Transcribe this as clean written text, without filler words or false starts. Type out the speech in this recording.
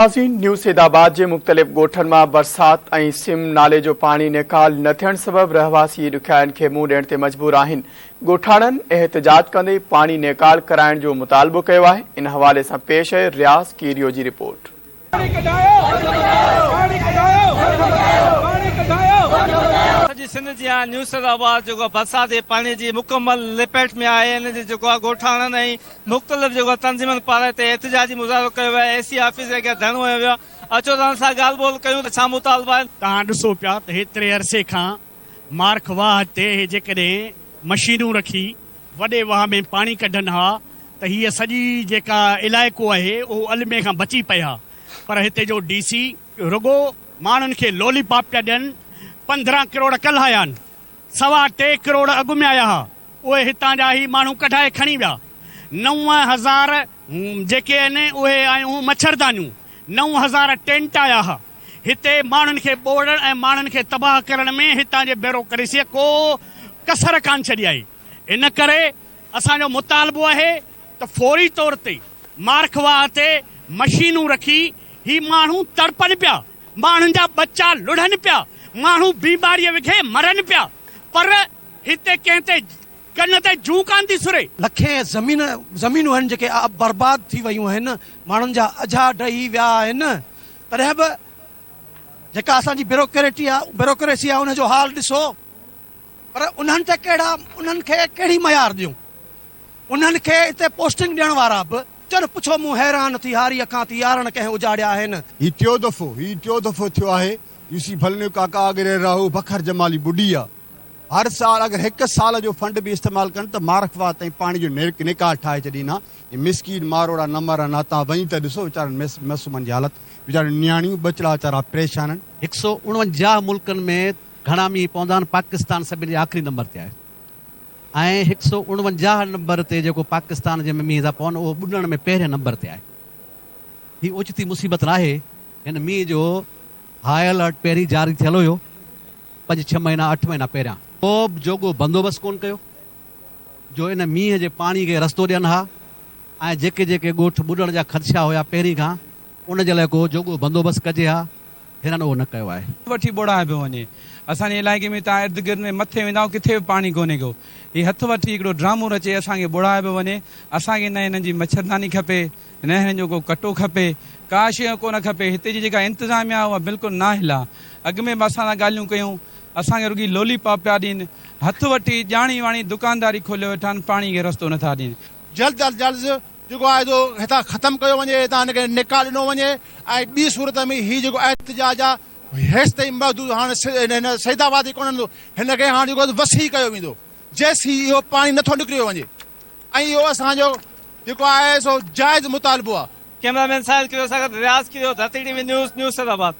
ناظرين نيو سيدآباد جي مختلف ڳوٺن مان برسات ۽ سم نالي جو پاڻي نيڪال نه ٿيڻ سبب رهواسي ڏکيائين کي منهن ڏيڻ تي مجبور آهن ڳوٺاڻن احتجاج ڪندي پاڻي نيڪال ڪرائڻ جو مطالبو ڪيو آهي ان حوالي سان پيش اهي رياض ڪيريو جي رپورٽ. سڄي سنڌ جيان نيو سيدآباد جيڪو برسات جي پاڻي جي مڪمل لپيٽ ۾ آهي ان جي جيڪو ڳوٺاڻن ۽ مختلف جيڪو تنظيمن پاران هتي احتجاجي مظاهرو ڪيو ويو آهي، اي سي آفيس جي اڳيان ڌرڻو هنيو ويو آهي، اچو ته انهن سان ڳالهه ٻولهه ڪيون ته ڇا مطالبا آهن. توهان ڏسو پيا ته هيتري عرصي کان مارک واهه تي اهي جيڪڏهن مشينون رکي وڏي واهه ۾ پاڻي ڪڍن ها ته هيء سڄي جيڪا علائقو آهي اهو المي کان بچي پئي ها پر هتي جو ڊي سي رڳو ماڻهن کي لولي پاپ پيا ڏين، 15 ڪروڙ ڪلهه آيا آهن، سوا ٽي ڪروڙ اڳ ۾ آيا ها. اهي هتان جا هي ماڻهو ڪڍائي کڻي ويا. 9000 جيڪي آهن اهي آيون هون مڇردانيون. 9000 ٽينٽ آيا ها. هتي ماڻهن کي ٻوڙڻ ۽ ماڻهن کي تباهه ڪرڻ ۾ هتان جي بيوروڪريسيء ڪو ڪسر ڪانه ڇڏي آهي. ان ڪري اسان جو مطالبو آهي ته فوري طور تي مارک واهه تي مشينون رکي هي ماڻهو تڙپن پيا، ماڻهن جا ٻچا لڙهن پيا، ماڻهو بيماريء وگهي مرن پيا پر هتي ڪنهن تي ڪن تي جون ڪانه ٿي سري. لکين زمين زمينون آهن جيڪي برباد ٿي ويون آهن، ماڻهن جا اجها ڊهي ويا آهن، تڏهن به جيڪا اسان جي بيروڪريٽي آهي بيروڪريسي آهي ان جو حال ڏسو پر انهن تي ڪهڙا انهن کي ڪهڙي ميار ڏيون انهن کي اتي پوسٽنگ ڏيڻ وارا به چن پڇو مون حيران ٿي هاريء کان ٿي يارڻ ڪنهن اجاڙيا آهن. هي ٽيو دفعو هي ٽيو دفعو ٿيو آهي يوسي ڀلنيو ڪاڪا اڳري راهو بکر جمالي ٻڏي آ. هر سال اگر هڪ سال جو فنڊ به استعمال ڪن ته مارک واهه تائين پاڻي جو نيڪال ٺاهي ڇڏين ها. هي مسڪين ماروئڙا نه مرن ها تان وڃي ته ڏسو ويچارن معصومن جي حالت ويچاريون نياڻيون ٻچڙا ويچارا پريشان آهن. 149 ملڪن ۾ گهڻا مينهن پوندا آهن پاڪستان سڀني جي آخري نمبر تي آهي ۽ 149 نمبر تي جيڪو پاڪستان جنهن ۾ مينهن ٿا پون اهو ٻڏڻ ۾ پهرين نمبر تي آهي هي اوچتي مصيبت ناهي هن مينهن جو هاء الرٽ پهرين جاري ٿيل هيو پنج ڇهه مهينا اٺ مهينا پهريان. ڪو به جوڳو بندوبست ڪونه ڪيو جو ان مينهن جي پاڻي کي رستو ڏين ها ۽ جيڪي جيڪي ڳوٺ ٻڏڻ جا خدشا هيا پهرين کان ان جي لاء ڪو جوڳو بندوبست ڪجي ها هنن اهو نه ڪيو آهي. وٺي ٻوڙايو پيو وڃي. اسان جي علائقي ۾ تان ارد گرد ۾ مٿي ويندائو ڪٿي به پاڻي ڪونهي ڪو. هي هٿ وٺي هڪڙو ڊرامو رچي اسان کي ٻوڙايو پيو وڃي. اسان کي نه هنن جي مڇرداني کپي. نه هنن جو ڪو ڪٽو کپي، ڪا شيء ڪو نه کپي، هتي جي جيڪا انتظاميا آهي اها بلڪل نااهل آهي، اڳ ۾ به اسان سان ڳالهيون ڪيون، اسان کي رڳي لولي پاپ پيا ڏين، هٿ وٺي ڄاڻي واڻي دڪانداري کوليو ويٺا آهن، پاڻي کي رستو نٿا ڏين. جلد از جلد جيڪو آهي سو هتان ختم ڪيو وڃي، هتان هن کي نيڪال ڏنو وڃي ۽ ٻي صورت ۾ هي جيڪو احتجاج آهي هيستائين محدود هاڻ هن سيد آباد ئي ڪونه رهندو، هن کي هاڻ جيڪو آهي وسيع ڪيو ويندو، جيسين اهو پاڻي نٿو نڪريو وڃي. ۽ اهو اسان جو جيڪو آهي سو جائز مطالبو آهي. ڪئميرا مين ساحل ڪيريو سان گڏ Riaz Kerio, Dharti T V news, new Saeedabad.